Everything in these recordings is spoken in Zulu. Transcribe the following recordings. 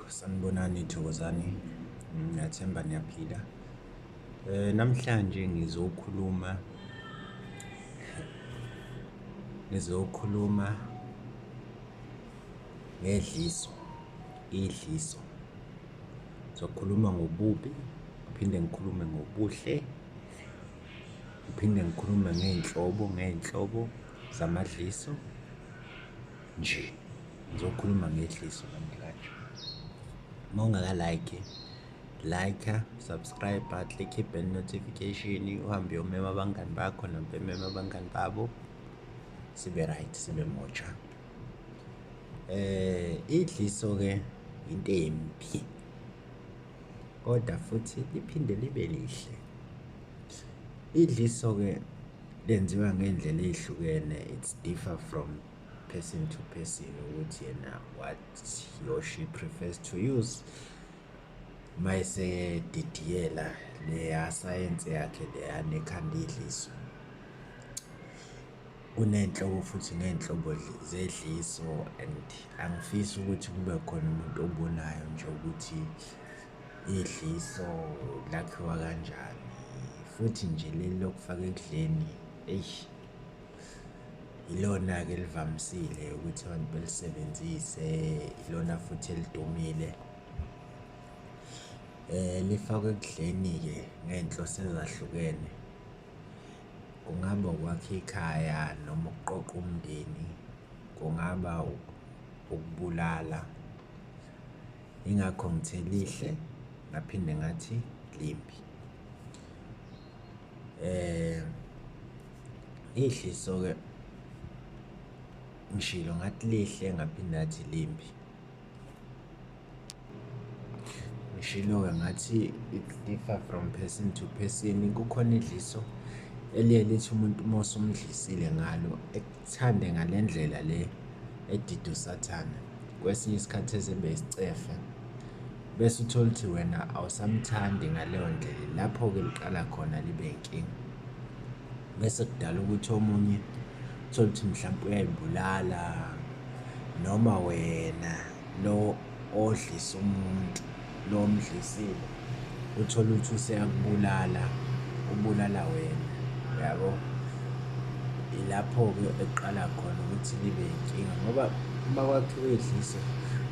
Sanibonani, thokozani, ngiyathemba niyaphila. Namhlanje ngizokhuluma ngedliso, idliso. Ngizokhuluma ngobubi, ngiphinde ngikhulume ngobuhle, ngiphinde ngikhulume ngey'nhlobo ngey'nhlobo zamadliso nje. Ngizokhuluma ngedliso namhlanje. Uma ungaka-like-i, like-a, subscribe-a, click i-bell notification, uhambe uyomema abangani bakho nabo bememe abangani babo, sibe right, sibe moja. Idliso-ke into embi, kodwa futhi liphinde libe lihle. Idliso-ke lenziwa ngey'ndlela ey'hlukene, it's differ from person to person ukuthi yena what he or she prefers to use uma esedidiyela leya sayensi yakhe leyana ekhanda idliso. Kuney'nhlobo futhi ngey'nhlobo zedliso and angifisi ukuthi kube khona umuntu obonayo nje ukuthi idliso lakhiwa kanjani, futhi nje leli lokufaka ekudleni, eish. Ilona-ke elivamisile ukuthi abantu belisebenzise, ilona futhi elidumile. Lifakwa ekudleni-ke ngey'nhloso ezahlukene. Kungaba ukwakha ikhaya noma ukuqoqa umndeni, kungaba ukubulala. Yingakho ngithe lihle ngaphinde ngathi limbi. Idliso-ke ngishilo ngathi lihle ngaphinde ngathi limbi. Ngishilo-ke ngathi it differ from person to person. Kukhona idliso eliye lithi umuntu uma usumdlisile ngalo ekuthande ngale ndlela le edida usathane, kwesinye isikhathi eze ebe isicefe, bese uthole ukuthi wena awusamthandi ngaleyo ndlela. Lapho-ke liqala khona libe inkinga, bese kudala ukuthi omunye uthole ukuthi mhlampe uyay'bulala noma wena lo odlisa umuntu lo omdlisile uthole ukuthi useyakubulala, ubulala wena, uyabo? Ilapho-ke ekuqala khona ukuthi libe inkinga ngoba uma kwakhiwa idliso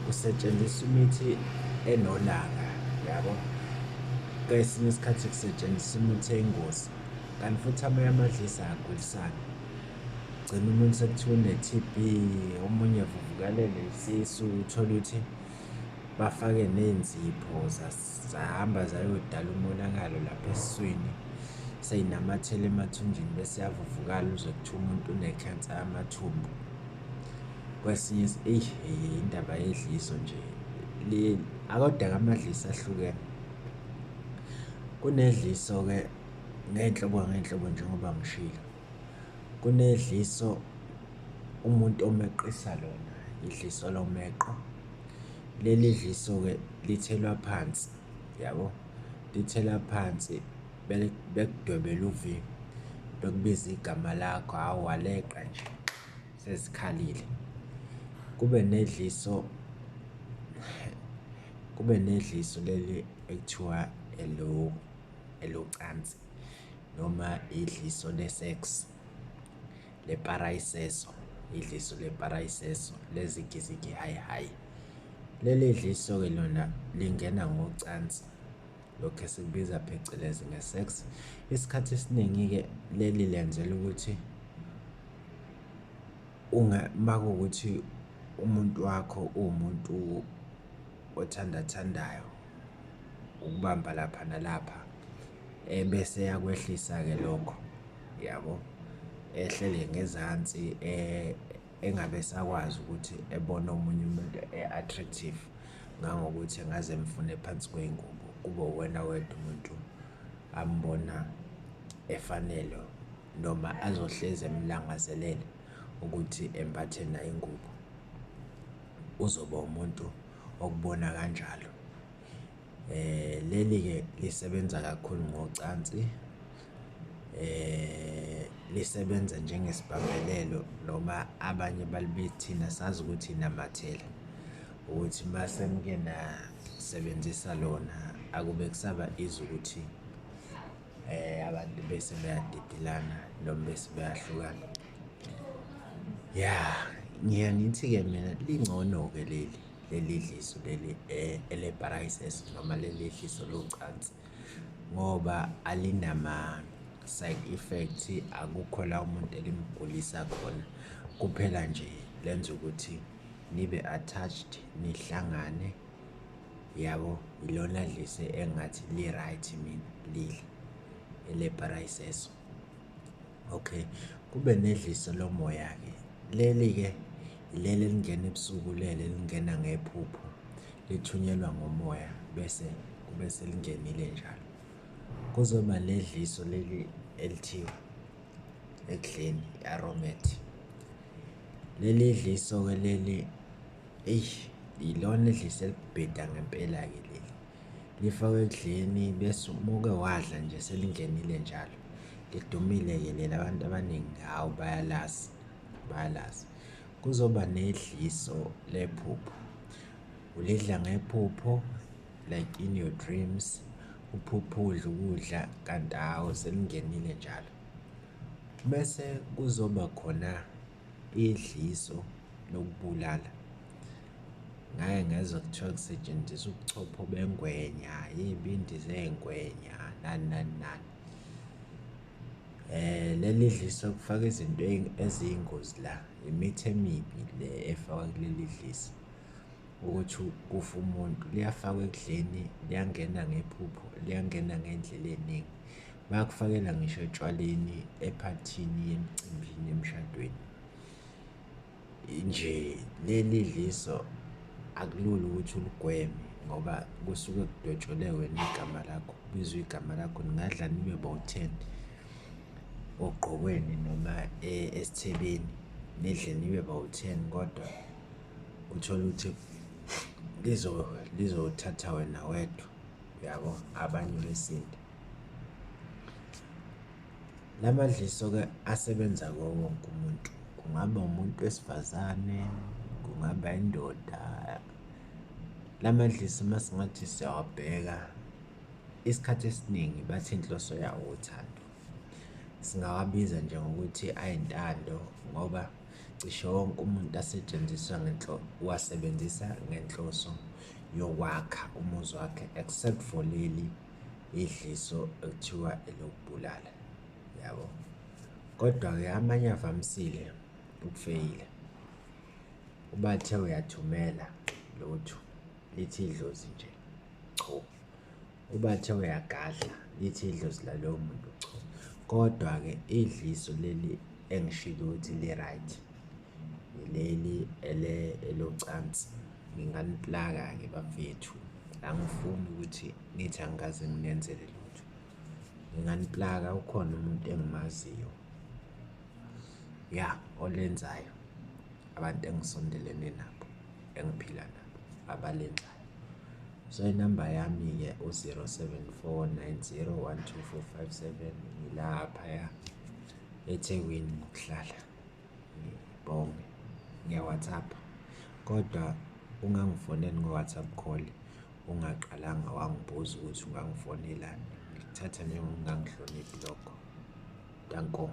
kusetshenziswa imithi enolaka, uyabo? Kwesinye isikhathi kusetshenziswa imithi eyingozi, kanti futhi amanye amadliso ayagulisana. Gcina umuntu sekuthiwa une-T_B, omunye evuvukalelwe isisu, uthole ukuthi bafake ney'nzipho zahamba zayodala umonakalo lapha esiswini, sey'namathela emathunjini bese iyavuvukala uzwe kuthiwa umuntu unekhensa yamathumbu. Kwesinye eyi indaba yedliso nje kodwa-ke amadliso ahlukene. Kunedliso-ke ngey'nhlobo ngey'nhlobo njengoba ngishilo. Kunedliso umuntu omeqisa lona, idliso lomeqo. Leli dliso-ke lithelwa phansi, yabo? Lithelwa phansi bekudwebele u-V, bekubize igama lakho, hhawu waleqa nje sezikhalile. Kube nedliso, kube nedliso leli ekuthiwa elocansi noma idliso le-sex, leparayiseso, idliso leparayiseso lezigizigi hhayi hhayi. Leli dliso-ke lona lingena ngocansi, lokhu esikubiza phecelezi nge-sex. Isikhathi esiningi-ke leli lenzela ukuthi uma kuwukuthi umuntu wakho uwumuntu othandathandayo, ukubamba lapha nalapha, ebese eyakwehlisa-ke lokho, yabo? Ehlele ngezansi engabe esakwazi ukuthi ebone omunye umuntu e-attractive ngangokuthi engaze emfune phansi kwey'ngubo, kube uwena wedwa umuntu ambona efanele noma azohlezi emlangazelele ukuthi embathe naye ingubo. Uzoba umuntu okubona kanjalo. Leli-ke lisebenza kakhulu ngocansi, lisebenza njengesibambelelo noma abanye balibiza, thina sazi ukuthi inamathela. Ukuthi mase nike nasebenzisa lona akube kusaba easy ukuthi abantu bese beyadedelana noma bese beyahlukana. Ya, ngiye ngithi-ke mina lingcono-ke leli, leli dliso leli ele-braai noma leli dliso locansi ngoba alinama-side effect, akukho la umuntu elimgulisa khona, kuphela nje lenza ukuthi nibe attached, nihlangane, yabo. Ilona dliso engingathi li-right mina leli ele-braai. Okay, kube nedliso lomoya-ke, leli-ke ileli elingena ebusuku leli elingena ngephupho, lithunyelwa ngomoya bese kube selingenile njalo. Kuzoba nedliso leli elithiwa ekudleni, i-aromat. Leli dliso-ke leli, eyi, ilona idliso elibheda ngempela-ke leli. Lifakwa ekudleni bese uma uke wadla nje selingenile njalo. Lidumile-ke leli, abantu abaningi hhawu bayalazi, bayalazi. Kuzoba nedliso lephupho, ulidla ngephupho like in your dreams, uphuphe udla ukudla kanti hhawu selingenile njalo. Bese kuzoba khona idliso lokubulala. Ngake ngezwa kuthiwa kusetshenziswa ubuchopho bengwenya, iy'bindi zey'ngwenya, nani nani nani. Leli dliso kufaka izinto eziyingozi la, imithi emibi le efakwa kuleli dliso ukuthi kufe umuntu. Liyafakwa ekudleni, liyangena ngephupho, liyangena ngey'ndlela ey'ningi. Bayakufakela ngisho etshwaleni, ephathini, emcimbini, emshadweni. Nje leli dliso akulula ukuthi uligweme ngoba kusuke kudwetshelwe wena igama lakho, kubizwe igama lakho, ningadla nibe bowu-ten ogqokweni noma esithebeni, nidle nibe bawu-ten kodwa uthole ukuthi lizothatha wena wedwa, uyabo, abanye besinde. La madliso-ke asebenza kuwo wonke umuntu, kungaba umuntu wesifazane, kungaba indoda. La madliso uma singathi siyawabheka, isikhathi esiningi bathi inhloso yawo uthando. Singawabiza nje ngokuthi ayintando ngoba cishe wonke umuntu asetshenziswa uwasebenzisa ngenhloso yokwakha umuzi wakhe except for leli idliso ekuthiwa elokubulala, yabo. Kodwa-ke amanye avamisile ukufeyila. Ubathe uyathumela lutho, lithi idlozi nje cho. Ubathe uyagadla, lithi idlozi lalowo muntu cho. Kodwa-ke idliso leli engishilo ukuthi li-right, ileli elocansi. Nginganiplaka-ke bafethu, angifuni ukuthi ngithi angikaze nginenzele lutho. Nginganiplaka, ukhona umuntu engimaziyo, ya, olenzayo, abantu engisondelene nabo, engiphila nabo, abalenzayo. So inamba yami-ke u-zero seven four nine zero one two four five seven, ngilaphaya eThekwini ngokuhlala. Ngibonge, ngiya-WhatsApp-a kodwa ungangifoneli ngo-WhatsApp call ungaqalanga wangibuza ukuthi ungangifonelani, ngikuthatha njengokungangihloniphi lokho. Danko.